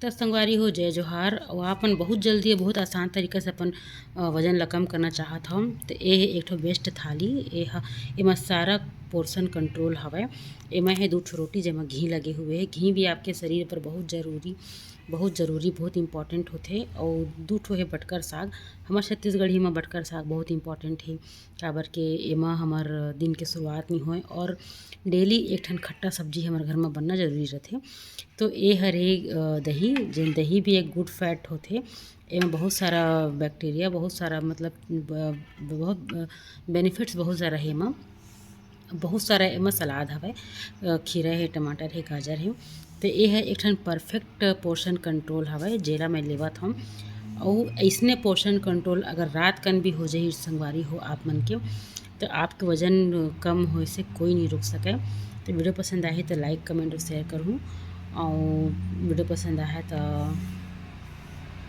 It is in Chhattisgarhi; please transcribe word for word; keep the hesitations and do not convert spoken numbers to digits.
संगवारी हो, जय जोहार। अउ आप मन बहुत जल्दी, बहुत आसान तरीका से अपन, अ, वजन ला कम करना चाहत हव, तो ये एक ठो बेस्ट थाली। ये ह, एमा सारा पोर्शन कंट्रोल हवय। एमा हे दू ठो रोटी, जेमा घी लगे हुए हे। घी भी आपके शरीर पर बहुत जरूरी, बहुत जरूरी, बहुत इंपॉर्टेंट होथे। अउ दू ठो हे बटकर साग। हमर छत्तीसगढ़ी म बटकर साग बहुत इंपॉर्टेंट हे, काबर के एमा हमर दिन के शुरुआत नहीं होय। और डेली एक ठन खट्टा सब्जी हमर घर म बनना जरूरी रथे। तो ये हरे, अ, दही, जेन दही भी एक गुड फैट होथे। एमा बहुत सारा बैक्टीरिया, बहुत सारा, मतलब, ब-, बहुत, अ, बेनिफिट्स बहुत सारा हे एमा। बहुत सारा एमा सलाद हवय, अ, खीरा हे, टमाटर हे, गाजर हे। तो ये ह एक ठन परफेक्ट पोर्शन कंट्रोल हवय, जेला मैं लेवत हव। अउ अइसने पोर्शन कंट्रोल अगर रात कन भी हो जाही संगवारी हो आप मन के, तो आपके वजन कम होए से कोई नहीं रोक सके। तो वीडियो पसंद आही तो लाइक, कमेंट और शेयर करहू, और वीडियो पसंद आए तो